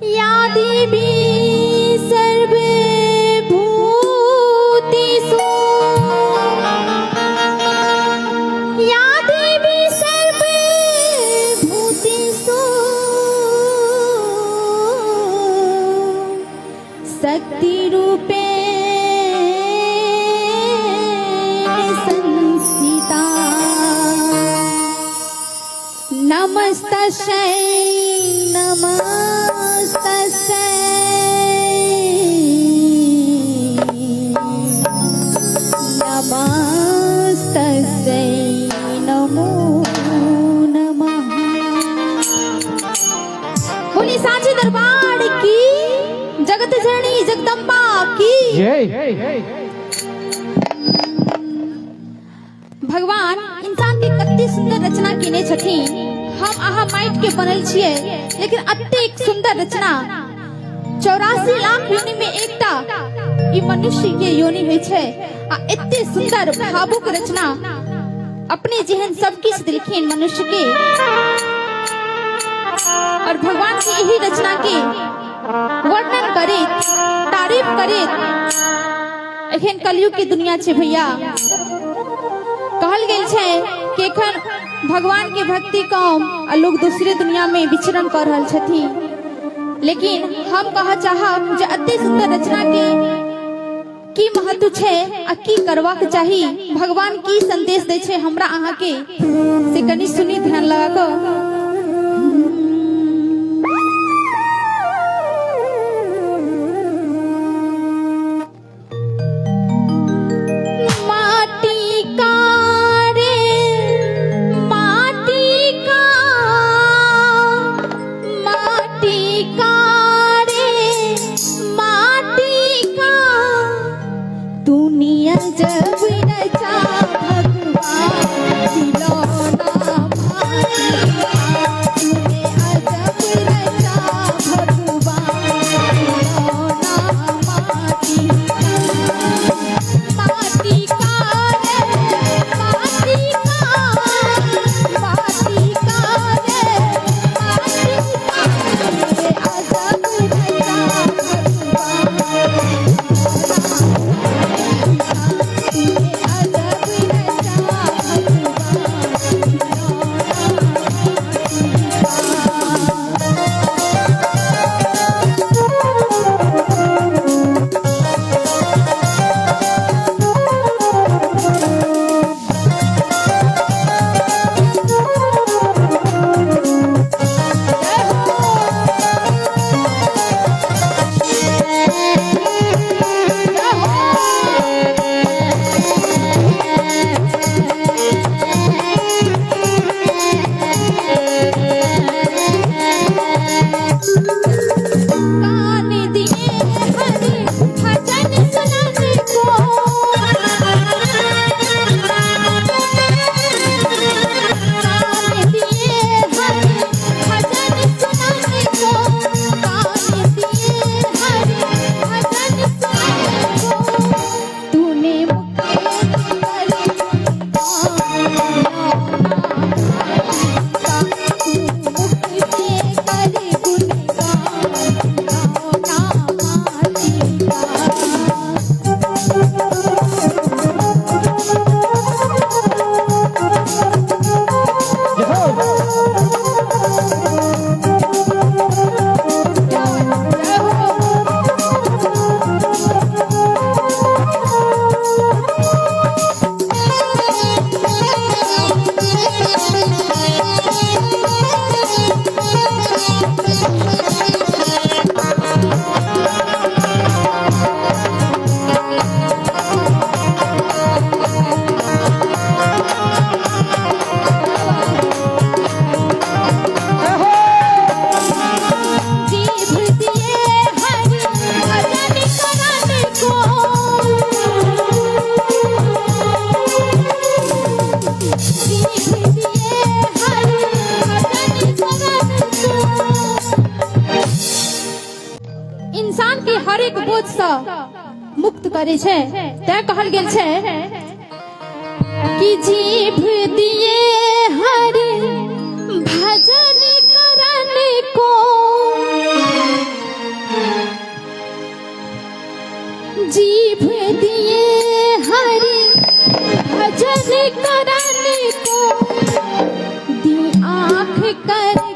या देवी सर्वभूतेषु या देवी सर्वभूतेषु शक्तिरूपेण संस्थिता। नमस्तस्यै नमस्तस्यै नमस्तस्यै नमो नमः। बोली साचे दरबार की, जगत जननी जगदम्बा की जय। भगवान इंसान के कते सुंदर रचना केने छथिन। हम अहाँ माटि के बनल छियै, लेकिन अतेक सुंदर रचना 84 लाख योनि में एकटा ई मनुष्य के योनि होइ छै आ एते सुंदर भावुक रचना अपने जेहन सब किछु देलखिन मनुष्य के। और भगवान के यही रचना के वर्णन करैत, तारीफ करैत एखन कलयुग के दुनिया छै भैया। कहल गेल छै कि एखन भगवान के भक्ति कम आ लोग दूसरे दुनिया में विचरण कर रहल छथिन, लेकिन हम कह चाहब जे अति सुंदर रचना के की महत्व छै आ की करबाक चाही, भगवान की संदेश दै छै हमरा अहाँ के, से कनि सुनी ध्यान लगा कऽ। माटी का रे माटी का, माटी का रे माटी का, दुनिया जब रचा भगवान खिलौना माटी का, तूने अजब रचा भगवान खिलौना माटी का। माटी का रे माटी का, माटी का रे माटी का, तूने अजब रचा भगवान तूने अजब रचा भगवान खिलौना माटी का। जय हो, जय हो। कान दिए हरि भजन सुनने को, कान दिए हरि भजन सुनने को, कान दिए हरि भजन सुनने को, तूने मुख कर तू मुख से कर गुणगान खिलौना माटी का। जय हो। जय हो। जय हो। जीभ दिए हरि भजन करने को, जीभ दिए हरि भजन करने को। इंसान के हर एक बोझ से मुक्त करे छै, तैं कहल गेल छै कि जीभ दिए हरि भजन करने को, कराने को, दी आंख कर।